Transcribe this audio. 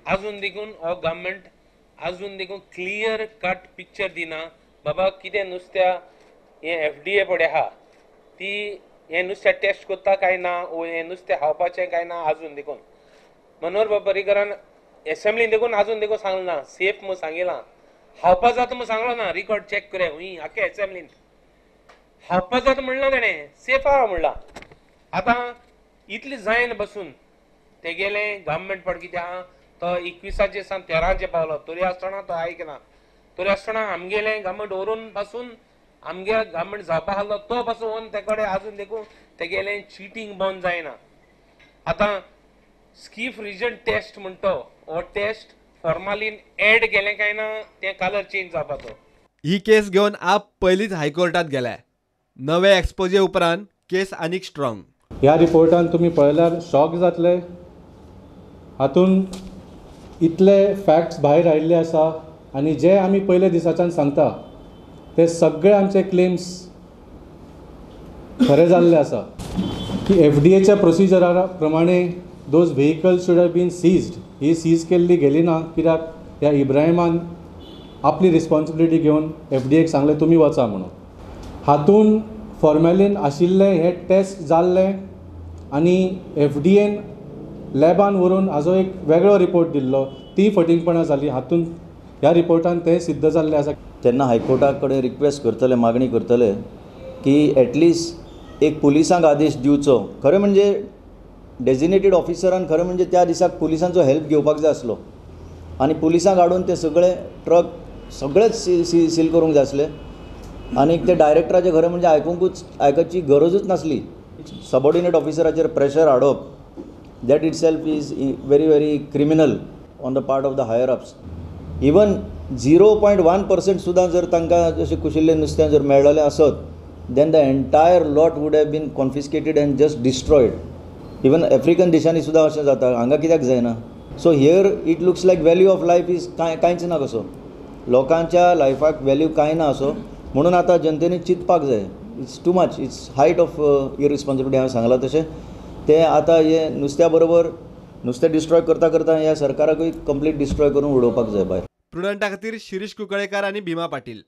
आजून देखून हो गव्हर्मेंट आजून देखून क्लियर कट पिक्चर दिना बाबा कितें नुस्त्या हें एफडीए पळय आहा ती हें नुस्तें टेस्ट करता काय ना वो हें नुस्तें खावपाचें काय ना. आजून देखून मनोहर बाब पर्रीकरान एसेंब्लीन देखून आजून देखून सांगलें ना सेफ म्हूण सांगिलां, खावपा जाता म्हूण सांगलो ना. रिकॉर्ड चॅक करया हुंय आख्या एसेंब्लीन खावपा जाता म्हणलां तेणें, सेफ आहा म्हणलां. आतां इतलें जायन बसून तेगेलें गव्हर्मेंट पड कितें आहा तो 21 सान 13 पावलो तरी आसतना तो आयकना, तरी आसतना आमगेलें गव्हर्मेंट व्हरून पासून आमगे गव्हर्मेंट जावपा आहलो तो पासून ते कडेन आजून देखून तेगेलें चिटींग बंद जायना. आतां स्कीफ रिजन टेस्ट म्हणटो हो टेस्ट फॉर्मालीन एड केलें काय ना तें कलर चेंज जावपाचो. ही केस घेवन आप पयलींच हायकोर्टात गेले. नवे एक्सपोजे उपरांत केस आनीक स्ट्रॉंग. ह्या रिपोर्टान तुमी पळयल्यार शॉक जातले. हातून इतले फॅक्ट्स भायर आयिल्ले आसा आनी जे आमी पयले दिसाच्यान सांगता ते सगळे आमचे क्लेम्स खरे जाल्ले आसा की एफडीएच्या प्रोसिजरा प्रमाणे those vehicles should have been seized. He sees केल्ली गेली ना कित्याक ह्या इब्राहिमान आपली रिस्पॉन्सिबिलिटी घेवन एफडीएक सांगलें तुमी वचा म्हणून. हातून फॉर्मेलीन आशिल्लें हें टेस्ट जाल्लें आनी एफडीएन लॅबान व्हरून हाजो एक वेगळो रिपोर्ट दिल्लो, ती फटींगपणां जाली. हातून ह्या रिपोर्टान तें सिद्ध जाल्लें आसा. तेन्ना हायकोर्टा कडेन रिक्वेस्ट करतले, मागणी करतले की एटलिस्ट एक पुलिसांक आदेश दिवचो. खरें म्हणजे डेजिग्नेटेड ऑफिसरान खरें म्हणजे त्या दिसाक पुलिसांचो हेल्प घेवपाक जाय आसलो आनी पुलिसांक हाडून ते सगळे ट्रक सगळेच सील करूंक जाय आसले. आनी ते डायरेक्टराचें खरें म्हणजे आयकुची गरजूच नासली. सबॉर्डिनेट ऑफिसराचेर प्रेशर हाडप that itself is very very criminal on the part of the higher ups. Even 0.1% सुद्दां जर तांकां जशें कुशिल्लें नुस्तें जर मेळ्ळें आसत then the entire lot would have been confiscated and just destroyed. Even African देशांनी सुद्दां अशें जाता, हांगा कित्याक जायना? So here it looks like value of life is कांयच ना कसो, लोकांच्या लायफाक वॅल्यू कांय ना असो. म्हणून आतां जनतेन चिंतपाक जाय. It's too much, it's height of irresponsibility. हांवें सांगलां तशें ते आतां हे नुस्त्या बरोबर नुस्तें डिस्ट्रॉय करता करता ह्या सरकाराकूय कंप्लीट डिस्ट्रॉय करून उडोवपाक जाय भायर. प्रुडंटा खातीर शिरीष कुंकळेकर आनी भीमा पाटील.